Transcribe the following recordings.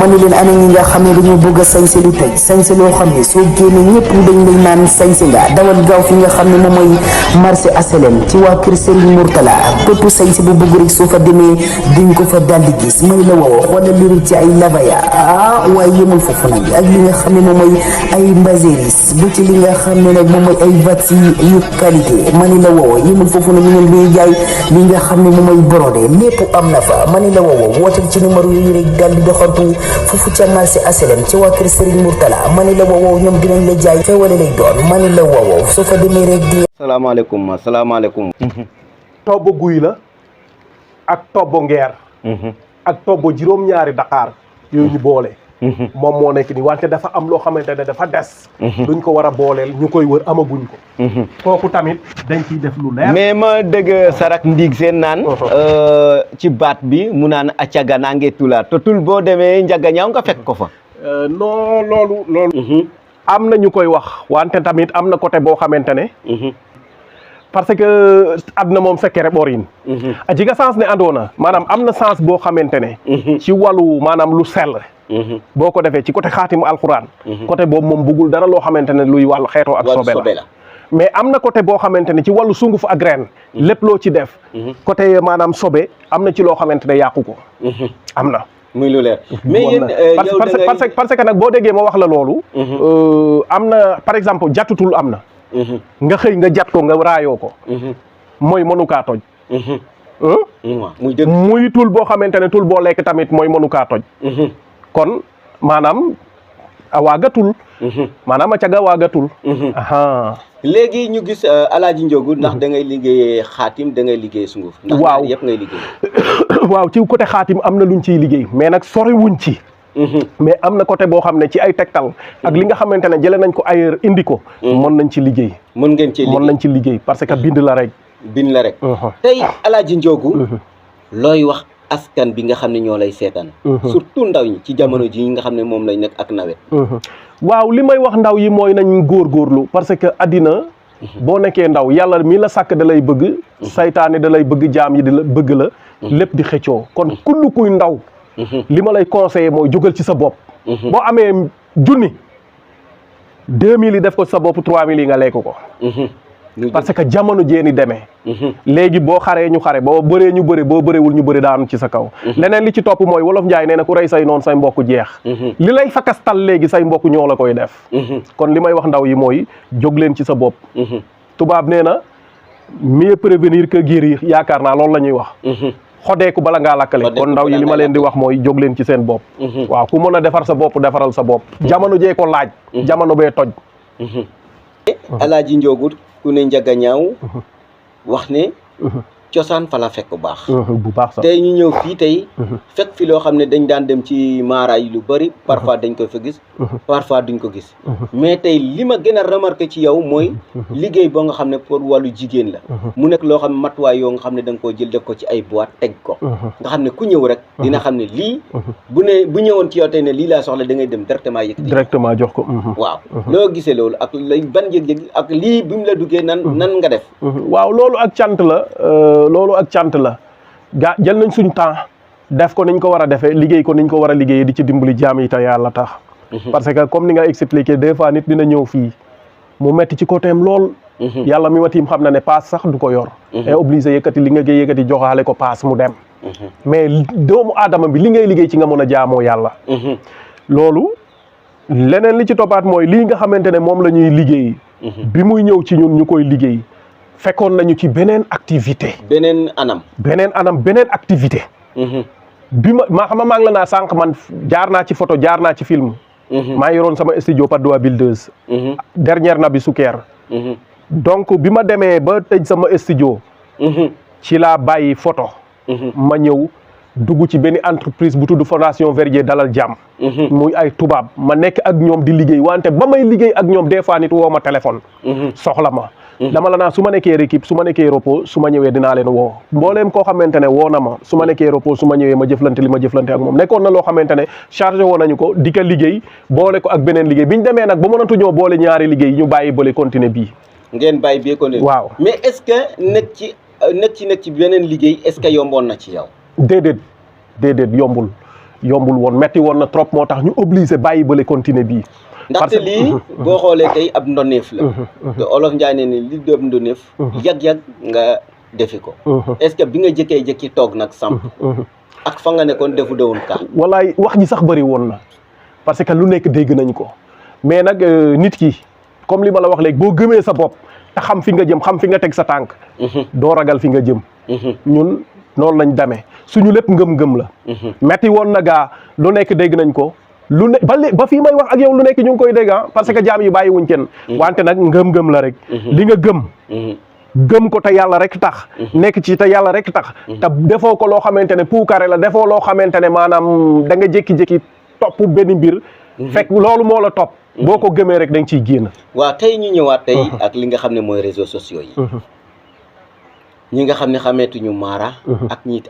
ma ni leen ana ñi nga xam ne dañoo bëgg a sañse lu tey sañse loo xam ne soo génnee ñëpp dañ lay naan sañse nga dawal gaaw fi nga xam ne moom mooy marché HLM ci waa kër Serigne Mourtala bépp sañse bu bëgg rek soo fa demee diñ ko fa daldi gis may la woo xoolal li ci ay labaya waaye yëmul foofu nag ak li nga xam ne moom mooy ay mbaséris bu ci li nga xam ne nag moom mooy ay vats yu qualité ma ni la woo yëmul foofu nag ñu ngi jaay li nga xam ne moom mooy brodé lépp am na fa ma ni la woo wootal ci numéro yi rek daldi doxantu foofu ca marché HLM ci waa kër Serigne Mourtala ma ni la woo ñoom dinañ la jaay xewale lay doon ma ni la woo soo fa demee rek di salaamaaleykum tobbo guy la ak tobbo ngeer ak tobbo juróom-ñaari Dakar yooyu ñu boole moom moo nekk nii wante dafa am loo xamante ne dafa des duñ ko war a booleel ñu koy wër amaguñ ko kooku tamit dañ ciy def lu leer mais ma dëgg sarak ndiig seen naan ci baat bi mu naan a caga nange tula te tul boo demee njagañaaw nga fekk ko fa non loolu am na ñu koy wax wante tamit am na côté boo xamante ne parce que adna moom secret ɓorin a jega sens ne andoona maanaam am na sens boo xamante ne ci wàllu maanaam lu sell boo ko defee ci côté xaatimu alxuraan côté boobu moom bëggul dara loo xamante ne luy wàllu xeetoo ak sobe la mais am na côté boo xamante ne ci wàllu sunguf ak reen lépp loo ci def côté maanaam sobe am na ci loo xamante ne yàqu ko am na muy lu leer mais yéen parce que nag boo déggee ma wax la loolu am na par exemple jatutul am na nga xëy nga jat ko nga raayoo ko mooy mënu kaa toj muy tul boo xamante ne tul boo lekk tamit mooy mënu kaa toj kon maanaam a waagatul maanaam a caga waagatul léegi ñu gis Alaaji Ndiogou ndax da ngay liggéey xaatim da ngay liggéey sunguf ndax waaw yëpp ngay liggéey waaw ci côté xaatim am na luñ ciy liggéey mais nag sori wuñ ci mais am na côté boo xam ne ci ay tegtal ak li nga xamante ne jëlee nañ ko ailleurs indi ko mën nañ ci liggéey mën ngeen ci liggéey mën nañ ci liggéey parce que bind la rek tey Alaaji Ndiogou looy wax askan bi nga xam ne ñoo lay seetaan surtout ndaw ñi ci jamono ji nga xam ne moom lay nekk ak nawet waaw li may wax ndaw yi mooy nañ góorgóorlu parce que addina boo nekkee ndaw yàlla mi la sàkk da lay bëgg saytaane da lay bëgg jaam yi di la bëgg la lépp di xëccoo kon kullu kuy ndaw li ma lay conseillé mooy jógal ci sa bopp boo amee junni 2000 yi def ko sa bopp 3000 yi nga lekk ko parce que jamono jeeni demee léegi boo xaree ñu xare boo bëree ñu bëri boo bëreewul ñu bëri daanu ci sa kaw leneen li ci topp mooy wolof njaay nee na ku rey say noonu say mbokk jeex li lay fakastal léegi say mbokk ñoo la koy def kon li may wax ndaw yi mooy jóg leen ci sa bopp tubaab nee na mieux prévenir que guérir yaakaar naa loolu la ñuy wax xodeeku bala ngaa lakkale kon ndaw yi li ma leen di wax mooy jóg leen ci seen bopp waaw ku mën a defar sa bopp defaral sa bopp jamono jee ko laaj jamono bee toj Alaaji Ndiogou ku ne njagañaaw wax ne cosaan fa la fekk bu baax sax tey ñu ñëw fii tey fekk fi loo xam ne dañ daan dem ci maara yi lu bëri parfois dañ koy fa gis parfois duñ ko gis mais tey li ma gën a remarqué ci yow mooy liggéey boo nga xam ne pour wàllu jigéen la mu nekk loo xam ne matuwaay yoo nga xam ne da nga koo jël def ko ci ay boîte teg ko nga xam ne ku ñëw rek dina xam ne lii bu ñëwoon ci yow tey ne lii laa soxla da ngay dem directement jox ko waaw loo gisee loolu ak lay ban yëg-yëg ak lii bi mu la duggee nan nga def waaw loolu ak cant la loolu ak cant la jël nañ suñ temps def ko niñ ko war a defee liggéey ko niñ ko war a liggéeyee di ci dimbali jaam yi te yàlla tax parce que comme ni nga expliqué des fois nit dina ñëw fii mu metti ci côté am lool yàlla mi ma tiim xam na ne paas sax du ko yor et obligé yëkkati li nga yëkkati joxaale ko paas mu dem mais doomu aadama bi li ngay liggéey ci nga mën a jaamoo yàlla loolu leneen li ci toppaat mooy lii nga xamante ne moom la ñuy liggéey bi muy ñëw ci ñun ñu koy liggéey fekkoon nañu ci beneen activité beneen activité bi maa ngi la naa sànq man jaar naa ci photo jaar naa ci film maa ngi yoroon sama studio Padoa Builders dernière Nabi Souker donc bi ma demee ba tëj sama studio ci laa bàyyi photo ma ñëw dugg ci benn entreprise bu tudd Fondation Verdier Dalal Jàmm muy ay tubaab ma nekk ak ñoom di liggéey wante ba may liggéey ak ñoom des fois nit woo ma téléphone soxla ma dama la naa su ma nekkee équipe su ma nekkee repos su ma ñëwee dinaa leen woo mbooleem koo xamante ne woo na ma su ma nekkee repos su ma ñëwee ma jëflante li ma jëflante ak moom nekkoon na loo xamante ne chargé woon nañu ko di ko liggéey boole ko ak beneen liggéey bi ñu demee nag ba mënatu ñoo boole ñaari liggéey ñu bàyyi bële continuer bii ngeen bàyyi bii continuer waaw mais est-ce que nekk ci beneen liggéey est-ce que yomboon na ci yow déedéet yombul yombul woon metti woon na trop moo tax ñu obligé bàyyi bële continuer bii. ndaxte lii boo xoolee tey ab ndoneef la. te olof Njaay ne ni li doon ndoneef. yàgg-yàgg nga defi ko. est-ce que bi nga jëkkee toog nag samp. ak fa nga nekkoon defu doon ka. wallaay wax ji sax bëri woon na parce que lu nekk dégg nañ ko mais nag nit ki comme li ma la wax léegi boo gëmee sa bopp te xam fi nga jëm xam fi nga teg sa tànk. doo ragal fi nga jëm. ñun noonu lañ demee suñu lépp ngëm-ngëm la. metti woon na gaa lu nekk dégg nañ ko. lu ne ba fii may wax ak yow lu nekk ñu ngi koy dégg parce que jaam yi bàyyi wuñ kenn. wante nag ngëm-ngëm la rek. li nga gëm ko te yàlla rek tax. nekk ci te yàlla rek tax. te defoo ko loo xamante ne puukare la defoo loo xamante ne maanaam da nga jékki-jékki topp benn mbir. fekk loolu moo la topp. boo ko gëmee rek da nga ciy génn. waaw tey ñu ñëwaat tey ak li nga xam ne mooy réseaux sociaux yi. ñi nga xam ne xameetuñu Mara.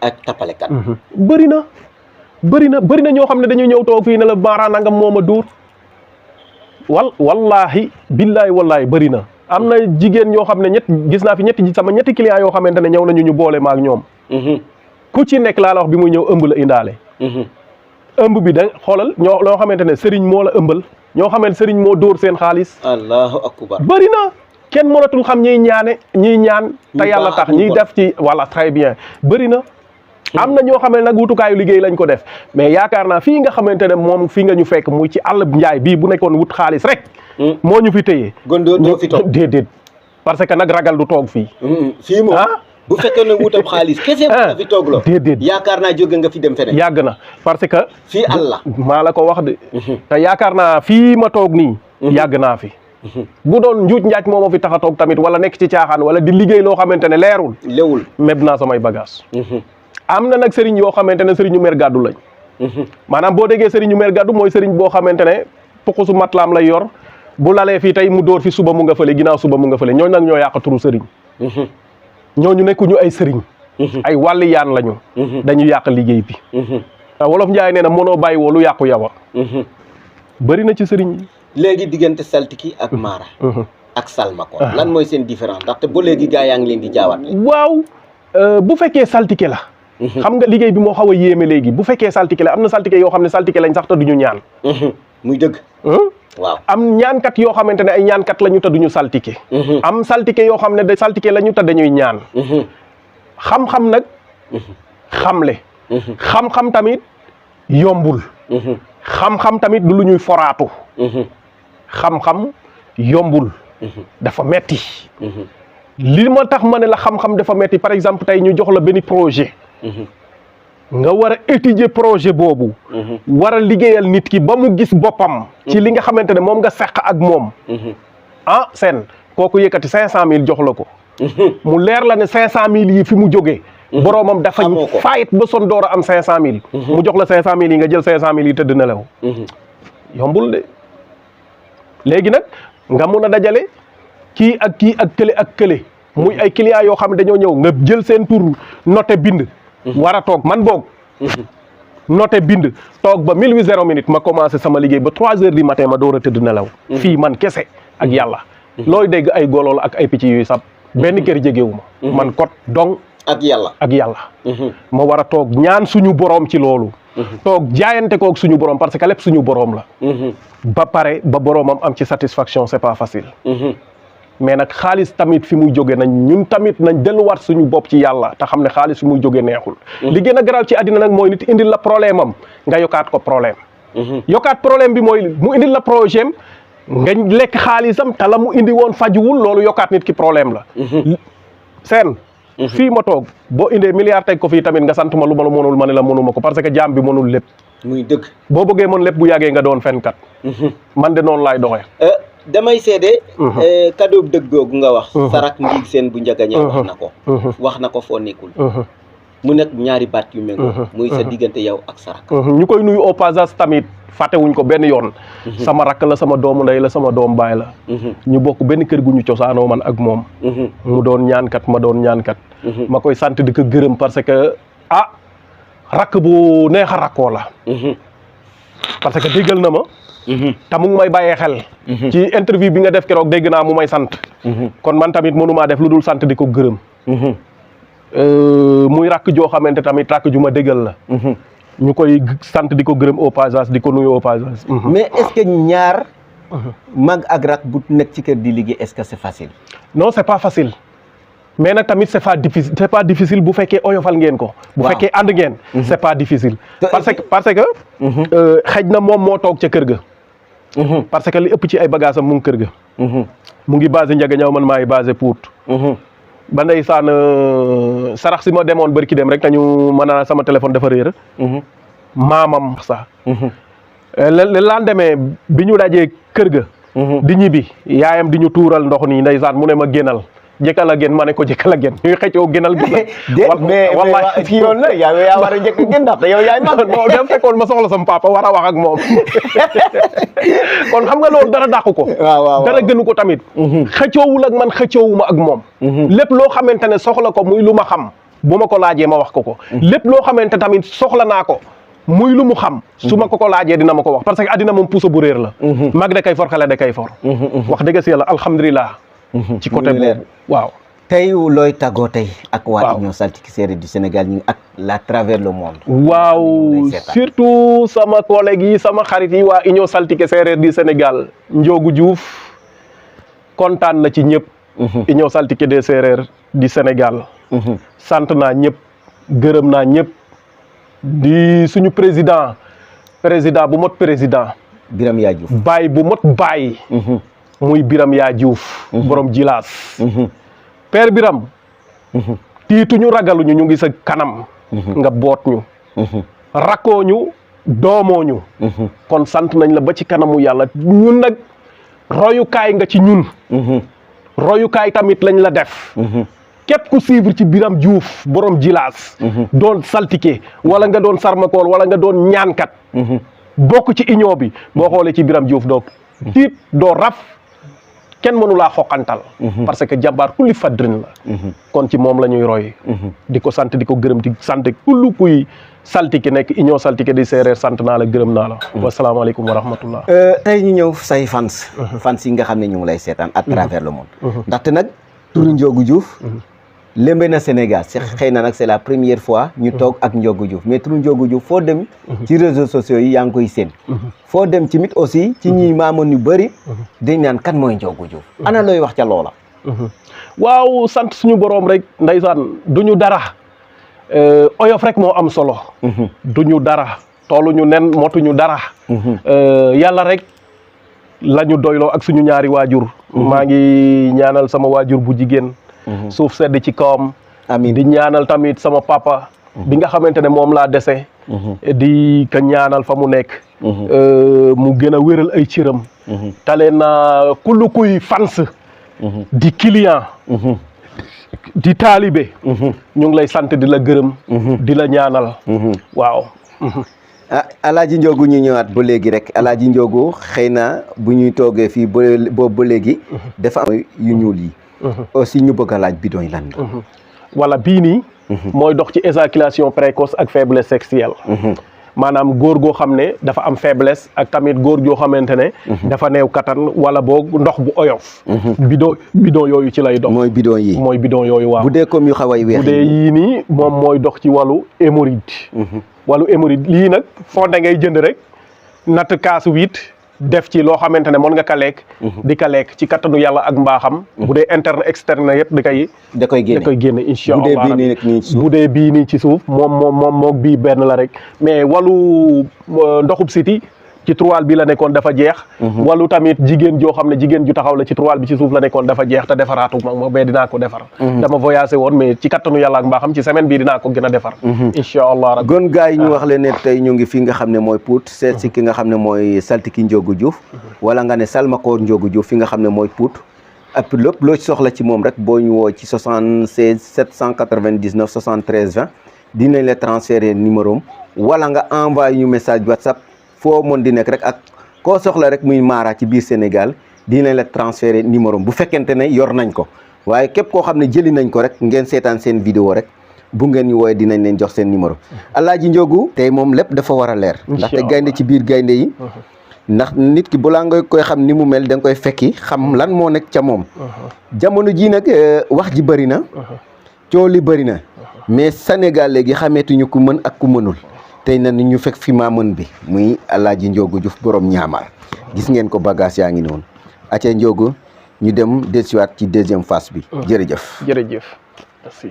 ak tapalekat. bëri na ñoo xam ne dañuy ñëw toog fii ne la Mara nangam moo ma dóor wallaahi billaahi wallaahi bëri na am na jigéen ñoo xam ne gis naa fi ñetti client yoo xamante ne ñëw nañu ñu boole ma ak ñoom. ku ci nekk laa la wax bi muy ñëw ëmb la indaale. ëmb bi da xoolal loo xamante ne sëriñ moo la ëmbal ñoo xamante sëriñ moo dóor seen xaalis. allahu akbar bëri na kenn mënatul xam ñiy ñaan te yàlla tax ñiy def ci voilà très bien bëri na. am na ñoo xam ne nag wutukaayu liggéey lañ ko def mais yaakaar naa fii nga xamante ne moom fii nga ñu fekk muy ci àll njaay bii bu nekkoon wut xaalis rek. moo ñu fi téye. gondoo doo fi toog déedéet parce que nag ragal du toog fii. fii moom bu fekkee ne wutam xaalis kese bu fi toog loo. déedéet yaakaar naa jóge nga fi dem feneen. yàgg na parce que. fii àll. maa la ko wax de. te yaakaar naa fii ma toog nii. yàgg naa fi. bu doon njuuj njaaj moo ma fi tax a toog tamit wala nekk ci caaxaan wala di liggéey loo xamante ne leerul. lewul meb naa samay bagage am na nag sëriñ yoo xamante ne sëriñu mer gàddu lañ. maanaam boo déggee sëriñu mer gàddu mooy sëriñ boo xamante ne puqusu matlaam lay yor bu lalee fii tey mu dóor fi suba mu nga fële ginnaaw suba mu nga fële ñooñu nag ñoo yàq turu sëriñ. ñooñu nekkuñu ay sëriñ. ay wàlli yaan lañu. dañu yàq liggéey bi. te wolof Njaay nee na mënoo bàyyi woo lu yàqu yawa. bëri na ci sëriñ yi. léegi diggante saltiki ak Mara. ak Salmakoor. lan mooy seen différence ndaxte ba léegi gaa yaa ngi leen di jaawaat. waaw bu fekkee saltike la. xam nga liggéey bi moo xaw a yéeme léegi bu fekkee saltike la am na saltike yoo xam ne saltike lañ sax te duñu ñaan. muy dëgg. waaw am ñaankat yoo xamante ne ay ñaankat lañu te duñu saltike. am saltike yoo xam ne de saltike lañu te dañuy ñaan. xam-xam nag. xamle. xam-xam tamit yombul. xam-xam tamit du lu ñuy foraatu. xam-xam yombul. dafa metti. li ma tax ma ne la xam-xam dafa metti par exemple tey ñu jox la benn projet. nga war a étudier projet boobu. war a liggéeyal nit ki ba mu gis boppam. ci li nga xamante ne moom nga seq ak moom. seen kooku yëkkati 500000 jox la ko. mu leer la ne 500000 yi fi mu jógee. boroomam dafa fayit ba son door a am 500000. mu jox la 500000 yi nga jël 500000 yi tëdd nelaw. yombul de léegi nag nga mun a dajale kii ak kële. muy ay clients yoo xam ne dañoo ñëw nga jël seen tur noté bind. war a toog man boog. noté bind toog ba 18:00 ma commencé sama liggéey ba 3h du matin ma door a tëdd nelaw. fii man kese ak yàlla. looy dégg ay golool ak ay picc yuy sab benn kër jegewu ma. man kot dong. ak yàlla. ma war a toog ñaan suñu boroom ci loolu. toog jaayante koog suñu boroom parce que lépp suñu boroom la. ba pare ba boroomam am ci satisfaction c'est pas facile. mais nag xaalis tamit fi muy jóge ñun tamit nañ delluwaat suñu bopp ci yàlla te xam ne xaalis fi muy jóge neexul. li gën a garaaw ci àddina nag mooy nit indil la problème am nga yokkaat ko problème. yokkaat problème bi mooy mu indil la projet am nga lekk xaalisam te la mu indi woon fajuwul loolu yokkaat nit ki problème la. seen. fii ma toog boo indee milliard teg ko fii tamit nga sant ma lu ma la mënul ma ne la mënuma ko parce que jaam bi mënul lépp. muy dëgg. boo bëggee mën lépp bu yàggee nga doon fenkat. man de noonu laay doxee. damay seede. cadeau dëgg googu nga wax. sarak ndiig seen bu njagañee wax na ko. wax na ko foo nekkul. mu nekk ñaari baat yu méngoo. muy sa diggante yow ak sarak. ñu koy nuyu au passage tamit fàttewuñ ko benn yoon. sama rakk la sama doomu ndey la sama doom baay la. ñu bokk benn kër gu ñu cosaanoo man ak moom. mu doon ñaankat ma doon ñaankat. ma koy sant di ko gërëm parce que rakk bu neex a rakkoo la. parce que déggal na ma. te mu ngi may bàyyee xel. ci interview bi nga def keroog dégg naa mu may sant. kon man tamit mënumaa def lu dul sant di ko gërëm. muy rakk joo xamante tamit rakk ju ma déggal la. ñu koy sant di ko gërëm au passage di ko nuyu au passage. mais est-ce que ñaar mag ak rak bu nekk ci kër di liggéey est-ce que c'est facile? non c'est pas facile mais nag tamit c'est pas difficile bu fekkee oyofal ngeen ko. bu fekkee ànd ngeen. c'est pas difficile. parce que xëj na moom moo toog ca kër ga. parce que li ëpp ci ay bagages am mu ngi kër ga. mu ngi basé Ndiaganiao man maa ngi basé Pout. ba ndeysaan sarax si ma demoon bari ki dem rek nañu mën a sama téléphone dafa réer. maamam sax. le lendemain bi ñu dajee kër ga. di ñibbi yaayam di ñu tuural ndox nii ndeysaan mu ne ma génnal jëkkal a génn ma ne ko jëkkal a génn ñuy xëccoo génnal génnal. mais fii yoon la yaa war a njëkk a génn ndax yow yaay mag. non dem fekkoon ma soxla sama papa war a wax ak moom kon xam nga loolu dara dàqu ko. waaw dara gënu ko tamit. xëccoowul ak man xëccoowuma ak moom. lépp loo xamante ne soxla ko muy lu ma xam bu ma ko laajee ma wax ko. lépp loo xamante tamit soxla naa ko. muy lu mu xam su ma ko laajee dina ma ko wax parce que addina moom puso bu réer la. mag da kay for xale da kay for. wax dëgg si yàlla alhamdulilah. ci côté boobu waaw. tey looy tàggoo tey ak waa Union Saltige Séeréer du Sénégal ñu ak la travers le monde. waaw surtout sama collègues yi sama xarit yi waa Union Saltige Séeréer du Sénégal Ndiogou Diouf kontaan na ci ñëpp. Union Saltige des Séeréer du Sénégal. sant naa ñëpp gërëm naa ñëpp. di suñu président bu mot président. Biram Yaa Diouf baay bu mot baay. muy Biram Yaa Diouf. borom jilaas. père Biram. tiituñu ragaluñu ñu ngi sa kanam. nga boot ñu. rakkoo ñu doomoo ñu. kon sant nañ la ba ci kanamu yàlla ñun nag royukaay nga ci ñun. royukaay tamit lañ la def. képp ku suivre ci Biram Diouf borom jilaas. doon saltike wala nga doon sarmakool wala nga doon ñaankat. bokk ci union bi boo xoolee ci Biram Diouf doo tiit doo raf kenn mënu laa xoqantal. parce que jàmbaar kulli fadrin la. kon ci moom la ñuy roy. di ko sant di ko gërëm di sant kullu kuy saltike nekk Union Saltige di Séeréer sant naa la gërëm naa la. wasalaamaaleykum wa rahmatullah. tey ñu ñëw say fans. fans yi nga xam ne ñu ngi lay seetaan à travers le monde. ndaxte nag turu Ndiogou Diouf. lembe na Sénégal xëy na nag c'est la première fois ñu toog ak Ndiogou Diouf mais turu Ndiogou Diouf foo dem ci réseaux sociaux yi yaa ngi koy seen foo dem ci mit aussi ci ñi maamoon yu bëri dañ naan kan mooy Ndiogou Diouf ana looy wax ca loola. waaw sant suñu boroom rek ndeysaan duñu dara oyof rek moo am solo. duñu dara tooluñu nen motuñu dara. yàlla rek lañu doyloo ak suñu ñaari waajur. maa ngi ñaanal sama waajur bu jigéen. suuf sedd ci kawam. amiin di ñaanal tamit sama papa. bi nga xamante ne moom laa dese. di ka ñaanal fa mu nekk. mu gën a wéral ay cëram. tale na kullu kuy fans. di client. di taalibe. ñu ngi lay sant di la gërëm. di la ñaanal. waaw. ah Alaaji Ndiogou ñu ñëwaat ba léegi rek Alaaji Ndiogou xëy na bu ñuy toogee fii boobu ba léegi. dafa am yu ñuul yi. aussi ñu bëgg a laaj bidon yi lan la. wala bii nii. mooy dox ci éjaculation précoce ak faiblesse sexuelle. maanaam góor goo xam ne dafa am faiblesse ak tamit góor joo xamante ne. dafa néew kattan wala boog ndox bu oyof. bidon yooyu ci lay dox. mooy bidon yi mooy bidon yooyu waaw. bu dee comme yu xaw a weex bu dee yii nii moom mooy dox ci wàllu hémorroïde. wàllu hémorroïde lii nag foo da ngay jënd rek natt kaas 8. def ci loo xamante ne mën nga ka lekk. di ka lekk ci kattanu yàlla ak mbaaxam. bu dee interne externe yëpp da koy génne incha allah bu dee bii nii ci suuf moom bii benn la rek mais wàllu ndoxub siti ci tiroir bi la nekkoon dafa jeex. wàllu tamit jigéen joo xam ne jigéen ju taxaw la ci tiroir bi ci suuf la nekkoon dafa jeex te defaraatu ma ba dinaa ko defar. dama voyagé woon mais ci kattanu yàlla ak mbaaxam ci semaine bii dinaa ko gën a defar. incha allah gon gars yi ñu wax leen ne tey ñu ngi fi nga xam ne mooy Pout seet si ki nga xam ne mooy saltiki Ndiogou Diouf. wala nga ne Salmakoor Ndiogou Diouf fi nga xam ne mooy Pout. ak lépp loo soxla ci moom rek boo ñu woo ci 76 799 73 20 dinañ la transférer numéro am wala nga envoyé ñu message WhatsApp. foo mën di nekk rek ak koo soxla rek muy Mara ci biir Sénégal dinañ la transférer numéro bu fekkente ne yor nañ ko waaye képp koo xam ne jëli nañ ko rek ngeen seetaan seen vidéo rek bu ngeen ñu wooyee dinañ leen jox seen numéro. Alaaji Ndiogou tey moom lépp dafa war a leer. ndaxte gaynde ci biir gaynde yi. ndax nit ki balaa nga koy xam ni mu mel da nga koy fekki xam lan moo nekk ca moom. jamono jii nag wax ji bëri na. coow li bëri na. mais Sénégal léegi xameetuñu ku mën ak ku mënul. tey na ñu fekk fi maamën bi muy Alaaji Njoogu Juuf borom ñaamar gis ngeen ko bagage yaa ngi noonu acca Njoogu ñu dem dellusiwaat ci deuxième phase bi jërëjëf jërëjëf merci